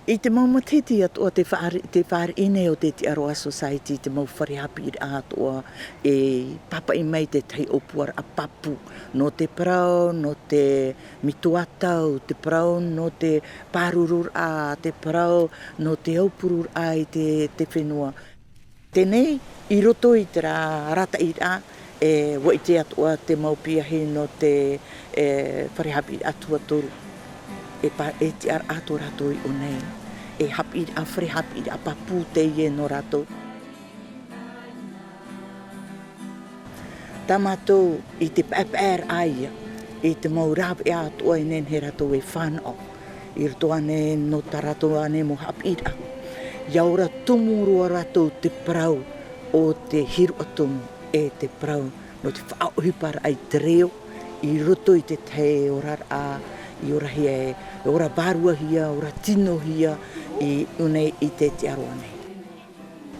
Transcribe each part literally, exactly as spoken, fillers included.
I te mau matahiti atoʻa te fāri-, te fāriʻi nei o te Aotearoa Society, te mau fare haʻapiʻiraʻa atoʻa e pāpaʻi mai te tahi ʻōpuaraʻa pāpū. Nō te parau, nō te metua tau, te parau, nō te pārururaʻa, te parau, nō te aupururaʻa i te, te fenua. Teie nei, i roto i terā arataʻiraʻa, e, ʻua ʻite atoʻa te mau piahi nō te, e, fare haʻapiʻiraʻa tuatoru. E pā-, e tiʻaraʻa tō rātou i ʻō nei. E haʻapiʻiraʻa, fare haʻapiʻiraʻa pāpū teie nō rātou. Tā mātou i te paʻepaʻeraʻa ia, i te mau rāveʻa atoʻa e nehenehe rātou e fānaʻo. I roto ānei nō tā rātou ānei mau haʻapiʻiraʻa. ʻIa ora tumu roa rātou te parau o te hiroʻa tumu, e te parau nō te faʻaʻohiparaʻa i te reo, i roto i te tahi oraraʻa, i orahia e, ora vāruahia, ora tinohia, i ʻō nei i te Aotearoa nei.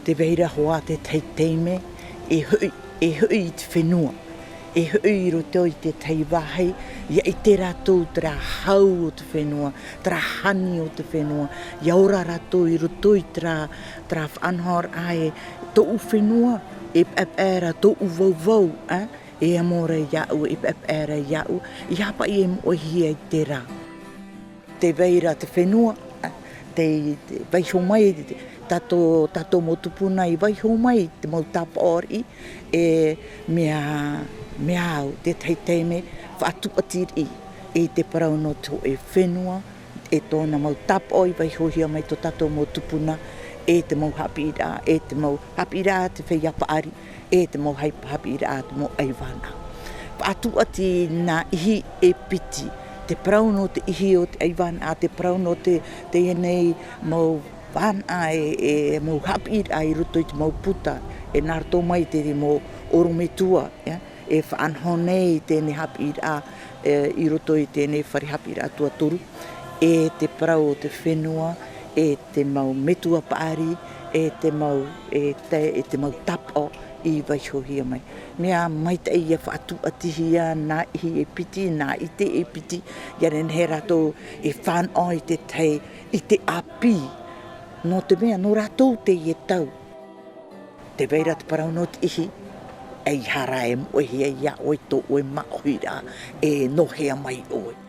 Tē vai ra hoʻi te tahi taime, e hoʻi, e hoʻi i te fenua, e hoʻi i roto i te tahi vāhi, ʻia ʻite rātou terā hau o te fenua, terā hani o te fenua, ʻia ora rātou i roto i terā, terā faʻanahoraʻa e tōʻu fenua, e paʻepaʻe ra tōʻu vauvau, ā, e amo ra iāʻu, e paʻepaʻe ra iāʻu, ʻia haʻapaʻo e moʻehia i terā. Tē vai ra te fenua, te, te vaiiho mai, te, tātou, tātou mau tupuna i vaiiho mai te mau tāpaʻo riʻi, e mea, mea au, te tahi taime faʻatūʻati riʻi, i te parau nō te hōʻē fenua, e tōna mau tāpaʻo i vaiihohia mai tō tātou mau tupuna, e te mau haʻapiʻiraʻa, e te mau haʻapiʻiraʻa te feiā paʻari, e te mau hai-, haʻapiʻiraʻa te mau ʻaivānaʻa. Faʻatūʻati nā ʻihi e piti, te parau nō te ʻihi o te ʻaivānaʻa, te parau nō te, teie nei mau vānaʻa e, e mau haʻapiʻiraʻa i roto i te mau puta, e nā roto mai te mau ʻorometua, ʻia, e faʻanaho nei i teie nei haʻapiʻiraʻa, e, i roto i teie nei fare haʻapiʻiraʻa tuatoru, e te parau o te fenua, e te mau metua paʻari, e te mau, e te, e te mau tāpaʻo i vaiihohia mai. Mea maitaʻi ʻia faʻatūʻatihia nā ʻihi e piti, nā ʻite e piti, ʻia nehenehe rātou e fānaʻo i te tahi, i te ʻāpī. Nō te mea, nō rātou teie tau. Tē vai ra te parau nō te ʻihi, ʻeiaha ra e moʻehia iā ʻoe tō ʻoe māʻohiraʻa, e nō hea mai ʻoe.